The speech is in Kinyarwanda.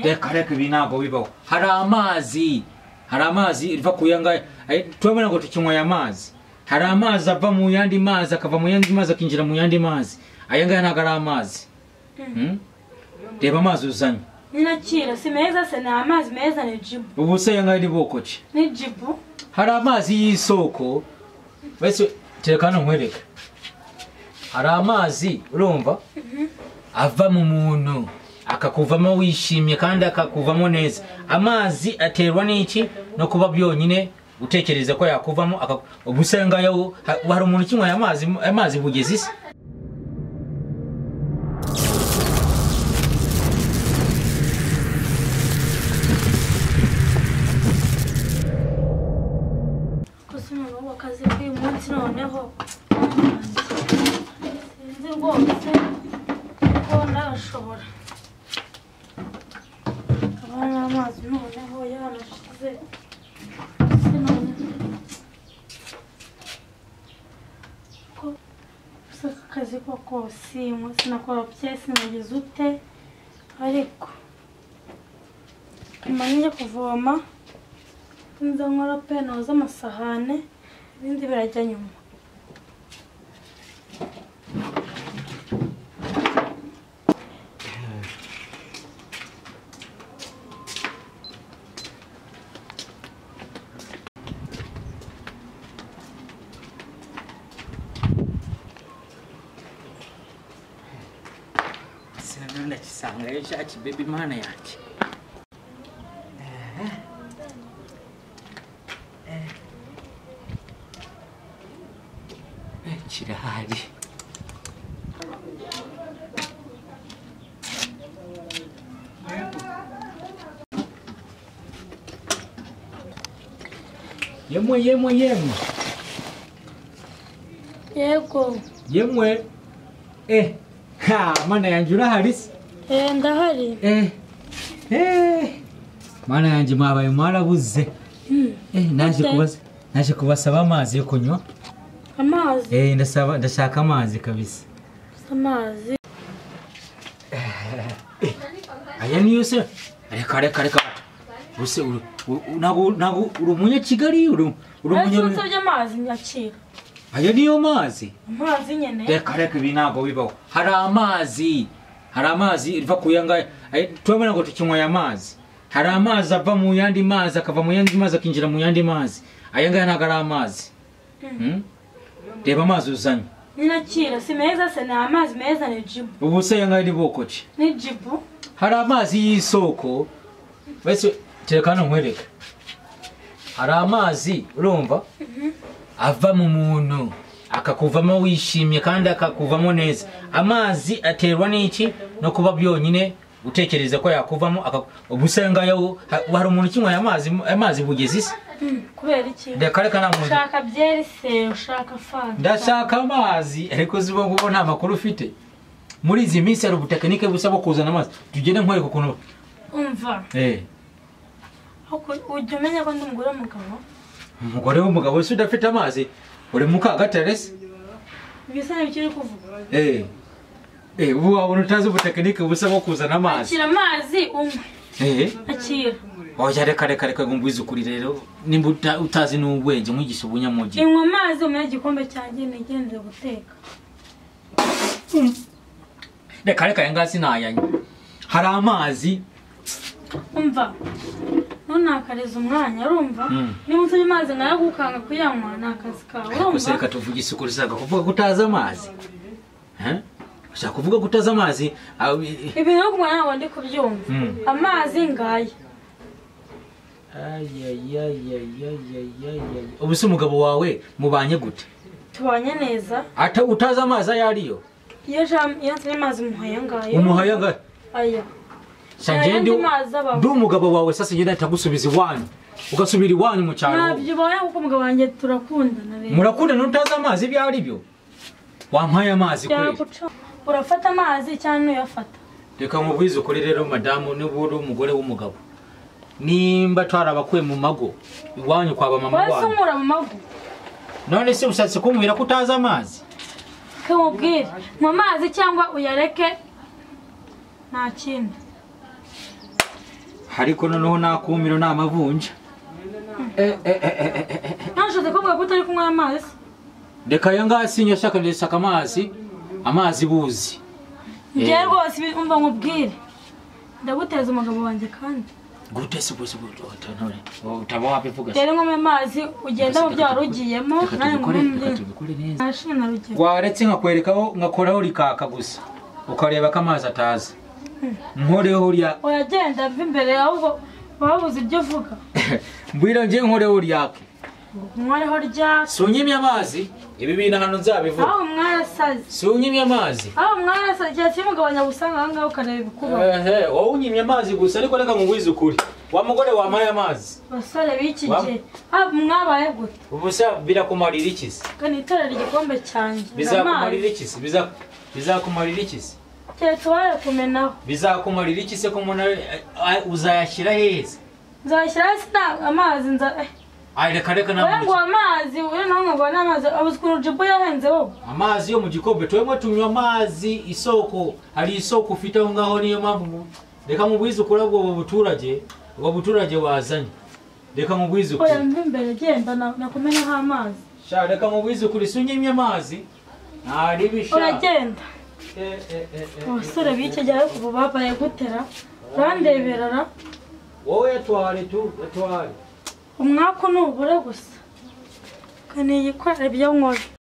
Reka reka ibi ntabwo bibaho. Hari amazi, hari amazi riva ku yanga, turabona ngo tukinywa aya mazi. Hari amazi ava mu yandi mazi akava mu yandi mazi akinjira mu yandi mazi. Aya ngaya ntabwo ari amazi. Reba amazi uzanye. Ninakira si meza se, ni amazi meza, ni jibu. Ubu se aya ngaya ni bwoko ki? Ni jibu. Hari amazi y'isoko. Wese tereka hano nkwereke. Hari amazi urumva ava mu muntu akakuvamo wishimye kandi akakuvamo neza. Amazi aterwa n'iki? No kuba byonyine utekereza ko yakuvamo. Ubu se ngayo hari umuntu ukinywa amazi, amazi bugezi se? Akazi k'uyu munsi noneho sinzi rwose ko ndashobora. Abana amazi noneho yanashize. Gusa aka kazi koko sinywa, sinakoropye, sinagize ute, ariko nyuma njya kuvoma nza nkora pe, noza amasahane, ibindi birajya nyuma. Ndakisanga cyacu baby mana yanjye. Kirahari. Yemwe yemwe yemwe. Yego. Yemwe. Ha, mana yanjye urahari se? Ndahari. Mana yanjye mwabaye mwarabuze. Naje kubasaba amazi yo kunywa. Amazi? Ndashaka amazi kabisa. Amazi. Aya niyo se? Reka reka reka. Use ntabwo uri umunyakigali, uri umunyakigali. Nsabye amazi nyakira. Aya niyo mazi? Amazi nyene. Reka reka ibi ntabwo bibaho. Hari amazi, hari amazi riva ku yanga, turabona ngo tukinywa aya mazi. Hari amazi ava mu yandi mazi akava mu yandi mazi akinjira mu yandi mazi. Aya ngaya ntabwo ari amazi. Reba amazi uzanye. Ninakira si meza se, ni amazi meza, ni jibu. Ubu se aya ngaya ni bwoko ki? Ni jibu. Hari amazi y'isoko. Wese tereka hano nkwereke. Hari amazi urumva ava mu muntu akakuvamo wishimye kandi akakuvamo neza. Amazi aterwa n'iki? No kuba byonyine utekereza ko yakuvamo. Ubu se ngayo hari umuntu ukinywa amazi, amazi bugezi se? Kubera iki? Reka reka nta muntu. Ushaka byeri se, ushaka fanta? Ndashaka amazi, ariko zibo ngubo nta makuru ufite. Muri izi minsi hari ubutekinike busa bwo kuzana amazi. Tugende nkwereke ukuntu. Umva. Ujya umenya ko ndi umugore w'umugabo? Umugore w'umugabo se udafite amazi? Uri mukagatare se? Ibyo se nibyo uri kuvuga? Ubu wabona utazi ubutekinike busa bwo kuzana amazi. Akira amazi unywe. Akira. Oya reka reka reka ngumbize ukuri rero, nimba utazi n'ubwenge mwigisha ubunyamugi. Inywa amazi umare igikombe cyanjye nigendere guteka. Reka reka aya ngaya sinayanywa. Hari amazi. Umva. Ntunakareze umwanya urumva? Niba unsabye amazi nkayagukanga kuyanywa ni akazi kawe urumva? Gusa reka tuvuge isuku, ushaka kuvuga ko utazi amazi? Ushaka kuvuga ko utazi amazi? Ibintu no kunywa ntabwo ndi kubyumva. Amazi ngaya. Ubu se umugabo wawe mubanye gute? Tubanye neza. Utazi amazi ayo ariyo? Iyo nsabye amazi umuhaye ngayo. Umuhaye ngayo? Aya. Ndi umugabo wawe sasa ngenda ntagusubiza iwanyu. Ugasubira iwanyu mu cyaro. Ntabyo ubaye kuko umugabo wanjye turakundana rero. Murakundana utazi amazi ibyo ari byo? Wampaye amazi kweli? Urafata amazi cyangwa ntuyafata? Reka nkubwize ukuri rero madamu, niba uri umugore w'umugabo, nimba twarabakuye mu mago iwanyu kwa ba mama wanyu. Wese unkura mu mago? None se ushatse kumbwira ko utazi amazi? Kamubwire, nywa amazi cyangwa uyareke nta kindi. Ariko noneho nakumiro namavunja. Ntashatse kuvuga ko utari kunywa amazi. Reka aya ngaya sinyashaka, ndashaka amazi, amazi buzi. Njye rwose umva nkubwire, ndaguteza umugabo wanjye kandi. Gute se bose utaba wabivuga se? Rero nkunywe amazi ugenda mu byo wari ugiyemo. Reka tubikore neza. Waretse nkakwerekaho ngakoraho rikaka gusa ukareba ko amazi ataza. Nkoreho rya. Oya genda mva imbere, ahubwo babuze ibyo uvuga. Mbwira njye nkoreho ryake. Nkoreho ryake. Sunyimye amazi, ibi bintu hano nzabivuga. Aho mwarasaze. Sunyimye amazi. Aho mwarasaze igihe kimugabanya gusanga aha ngaho ukareba ibikuba. Ehe, wowe unyimye amazi gusa, ariko reka ngugwize ukuri. Wa mugore wampaye amazi. Basore b'iki gihe. Ah, mwabaye gute? Ubu se birakumarira iki se? Kanitorera igikombe cyanjye. Bizakumarira iki se? Bizakumarira iki se? Keretse wayakumenaho. Bizakumarira iki se ko umuntu uzayashyira hehe? Nzayashyira hasi amazi nza. Ay reka reka na. Ngo amazi, uri naho ngo n'amazi, abuze jibu yahenze wowe. Amazi yo mu gikombe twemwe tunywa amazi isoko, hari isoko ufite aho ngaho, niyo mpamvu reka mugwize ukora ubwo buturage, ubwo buturage wazanye. Reka mugwize ukuri. Oya mva imbere genda nakumenaho amazi. Sha reka mugwize ukuri, sunyimye amazi. Nari bisha. Uragenda. Abasore b'iki gihe ariko ubu babaye gutera, urandeberara. Wowe yatware tu, yatware. Umwaku nubura gusa. Kaniyikorera ibyo nkora.